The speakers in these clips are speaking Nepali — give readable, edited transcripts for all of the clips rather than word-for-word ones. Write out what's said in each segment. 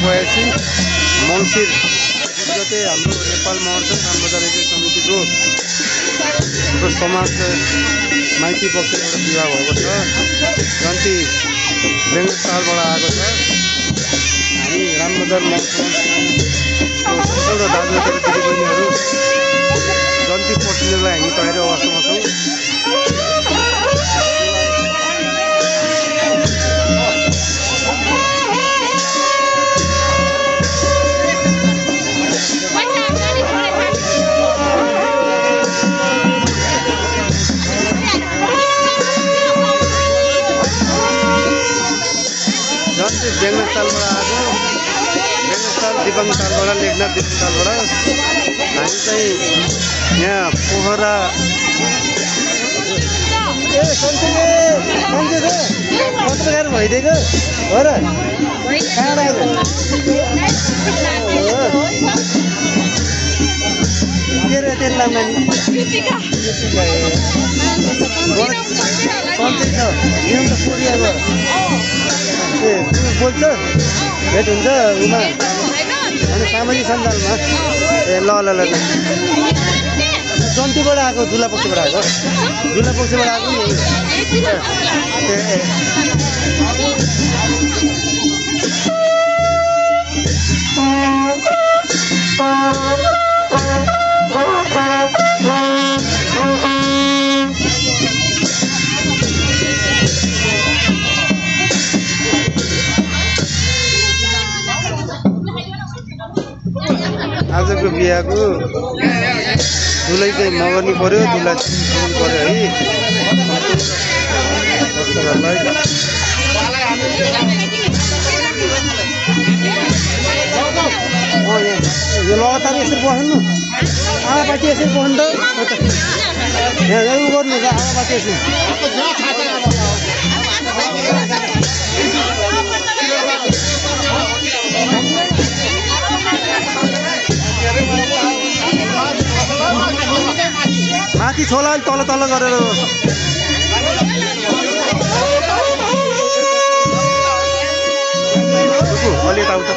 2082 मङ्सिर 20 गते हाम्रो नेपाल महर्जन रामबजार एकै समितिको समाज माइती पक्षबाट विवाह भएको छ। जन्ती बेङ्गलसालबाट आएको छ। हामी रामबजार महर्जनको सम्पूर्ण दाजुभाइ दिदीबहिनीहरू जन्ती पर्सिनेलाई हामी तयारी अवस्थामा छौँ। जन्ती बेङ्गलसालबाट आएको, बेङ्गलसाल दिपाङतालबाट, लेखनाथ दिपाङतालबाट हामी चाहिँ यहाँ पोखरा पत्रकार भइदिएको हो र के रे तेरो नाम नानी? सन्चै छ यहाँ त कोरियामा बोल्छ भेट हुन्छ उमा अनि सामाजिक सञ्जालमा। ए ल ल ल जन्तीबाट आएको, दुला पक्षबाट आएको, दुला पक्षबाट आएको नि। आजको बिहाको दुलै चाहिँ मगर्नी पर्यो, दुला चिन्नु पर्यो है। यो लगातार यसरी बस्नु, आमापाटी यसरी बस्नु त यहाँ उ गर्नु आमापाटी यसरी। माथि छोला तल तल गरेर अलि यताउता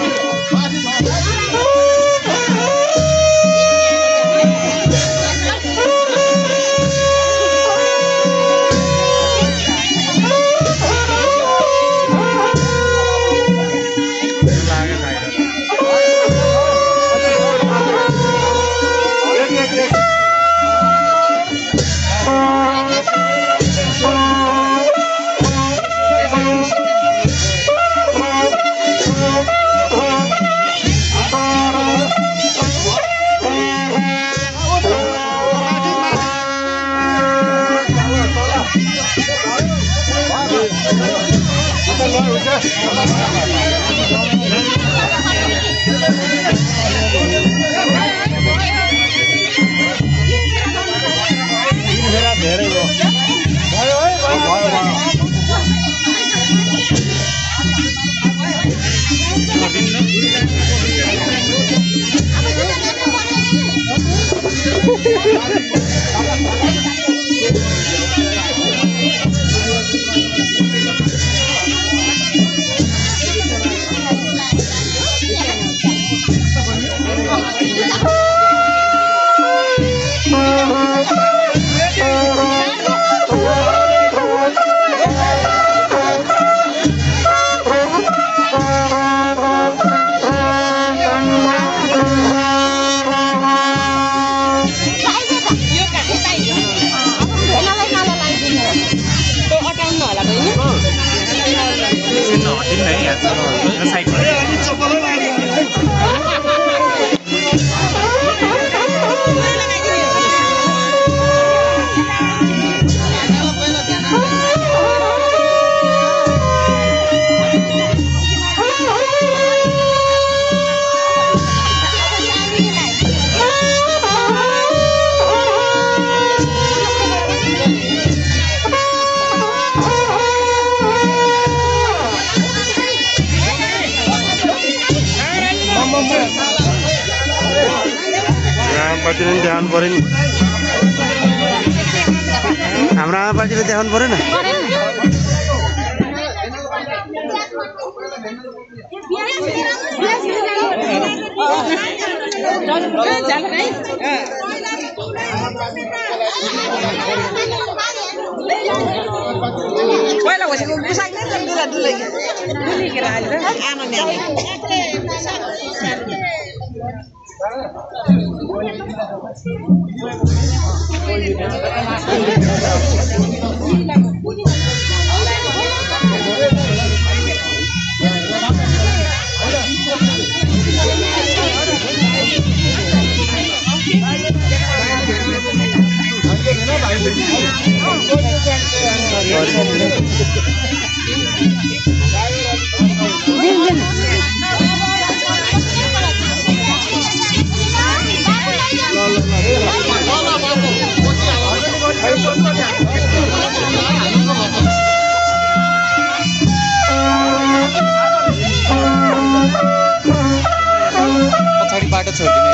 आमापाटीले पनि देखाउनु पर्यो नि, हाम्रो आमापाटीले देखाउनु पर्यो न। पहिला बसेको गुसाइ नै दुला दुलै दुलीकेर हाल्छ आमा न्याले पछाडि बाटो छोडिदिने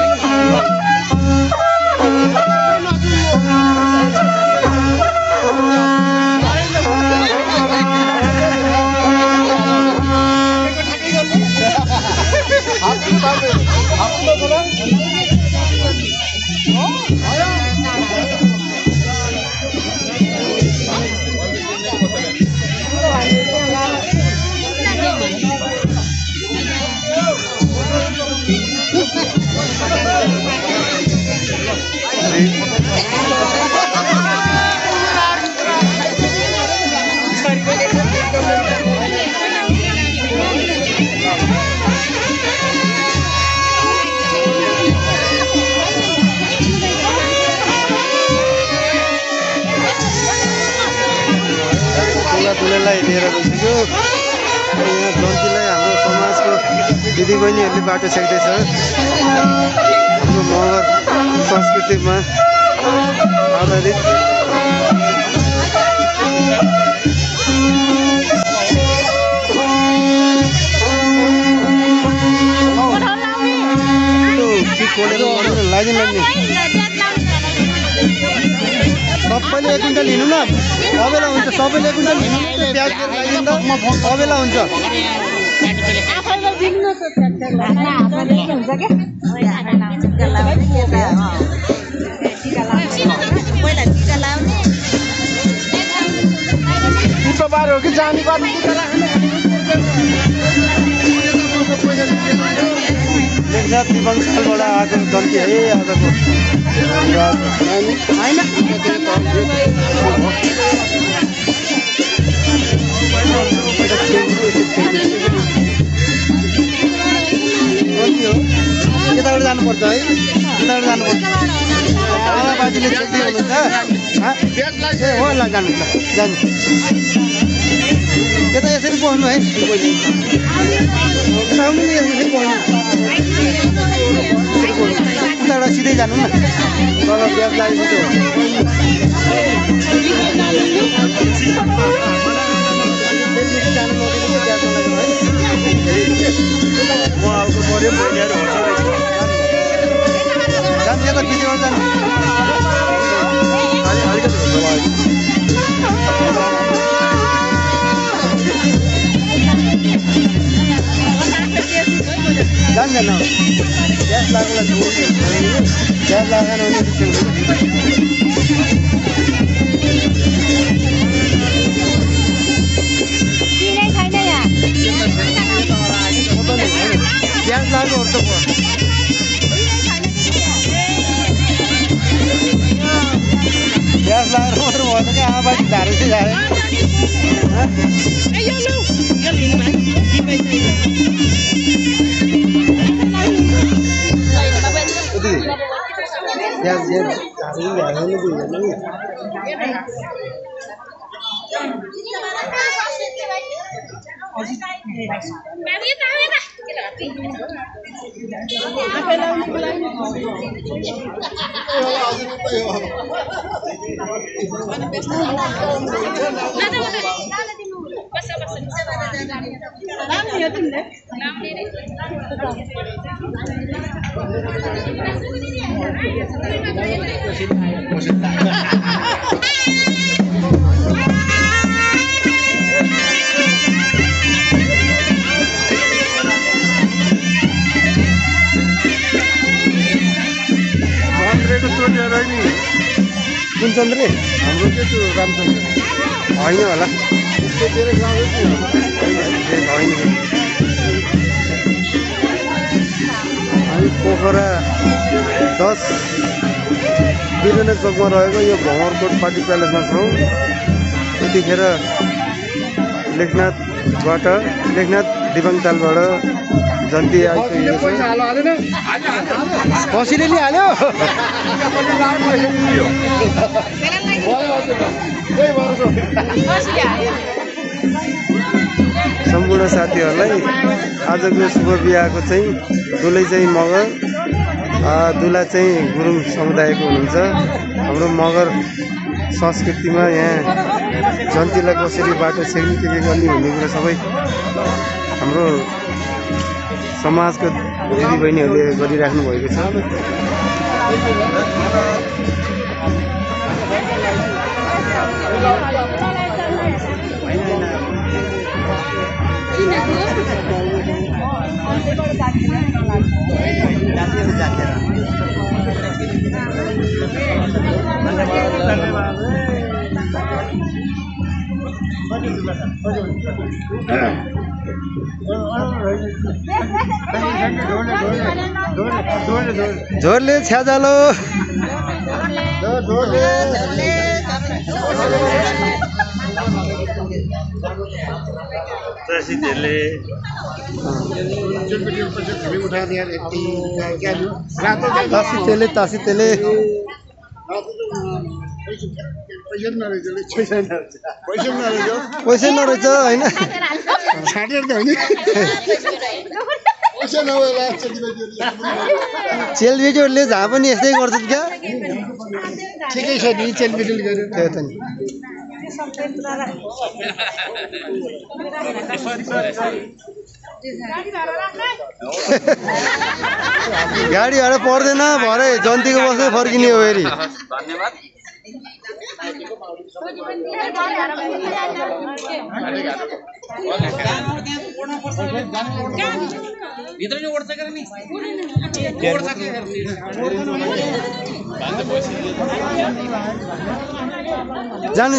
दुलेलाई लिएर गइसक्यो यहाँ दन्तीलाई हाम्रो समाजको दिदीबहिनीहरूले बाटो छेक्दैछ हाम्रो मगर संस्कृतिमा आधारित सबैले 1 कुइन्टल लिनु न अबेला हुन्छ सबैले 1 कुइन्टल लिनु प्याज लगाइदिँदा अबेला हुन्छ आफैले दिनु त आफैले हुन्छ के पहिला टिका लाउने शुक्रबार हो कि जाने पर्ने टिका राख्ने लेखनाथ दिवंशबाट आएको दन्ती है आजको होइन यताबाट जानुपर्छ है यताबाट जानुपर्छ आमा बाजेले खेल्दै हुनुहुन्छ ए हो ल जानु जानु यता यसरी बस्नु है उताबाट सिधै जानु न तल ब्याग लागेको जानु यता पिछेबाट जानु जान ग्यास लागेर ग्यास लागेर ग्यास लाग्नुहरू त भयो ग्यास लागेर मात्र भयो त क्या आवाज झारे चाहिँ झारे ग्यास रामचन्द्र हाम्रो के त्यो रामचन्द्र होइन होला होइन हामी पोखरा 10 बिरना चोकमा रहेको यो भँवरकोट पार्टी प्यालेसमा छौँ। यतिखेर लेखनाथ दिबाङतालबाट जन्ती आइसकेको छ। कसैले नि हाल्यो सम्पूर्ण साथीहरूलाई आजको शुभ बिहाको चाहिँ दुलै चाहिँ मगर दुला चाहिँ गुरुङ समुदायको हुनुहुन्छ। हाम्रो मगर संस्कृतिमा यहाँ जन्तीलाई कसरी बाटो छेक्ने के गर्ने भन्ने कुरा सबै हाम्रो समाजको दिदीबहिनीहरूले गरिराख्नु भएको छ। झोरले छ्याजालो तासी तेले पैसा नरहेछ होइन चेलबेटीहरूले जहाँ पनि यस्तै गर्छन् क्या ठिकै छ नि चेलबेटीले गर्यो त्यो त नि गाडी भाडा पर्दैन भरे जन्तीको बसमै फर्किने हो फेरि जानु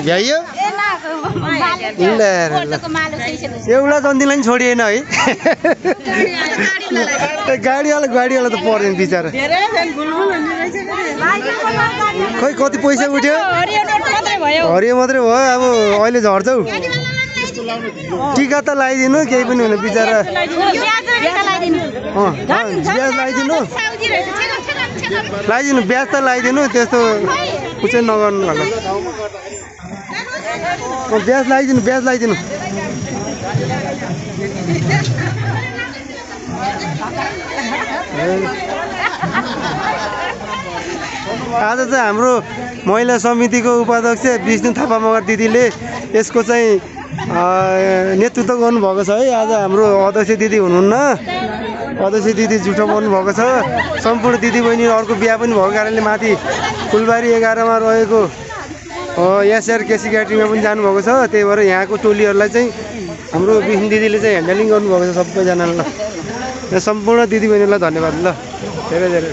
भ्याइयो एउटा जन्तीलाई पनि छोडिएन है गाडीवाला त पर्दैन बिचरा खै कति पैसा उठ्यो हरियो मात्रै भयो अब अहिले झर्छौ टिका त लगाइदिनु केही पनि हुन बिचरा लगाइदिनु ब्याज त लगाइदिनु त्यस्तो कुनै नगर्नु होला ब्याज लगाइदिनु आज चाहिँ हाम्रो महिला समितिको उपाध्यक्ष विष्णु थापा मगर दिदीले यसको चाहिँ नेतृत्व गर्नुभएको छ है। आज हाम्रो अध्यक्ष दिदी हुनुहुन्न, अध्यक्ष दिदी झुटो बोल्नुभएको छ। सम्पूर्ण दिदीबहिनी अर्को बिहा पनि भएको कारणले माथि फुलबारी 11 मा रहेको एसआर केसी क्याटरिङमा पनि जानुभएको छ। त्यही भएर यहाँको टोलीहरूलाई चाहिँ हाम्रो विष्णु दिदीले चाहिँ ह्यान्डलिङ गर्नुभएको छ सबैजनालाई। सम्पूर्ण दिदीबहिनीलाई धन्यवाद ल धेरै धेरै।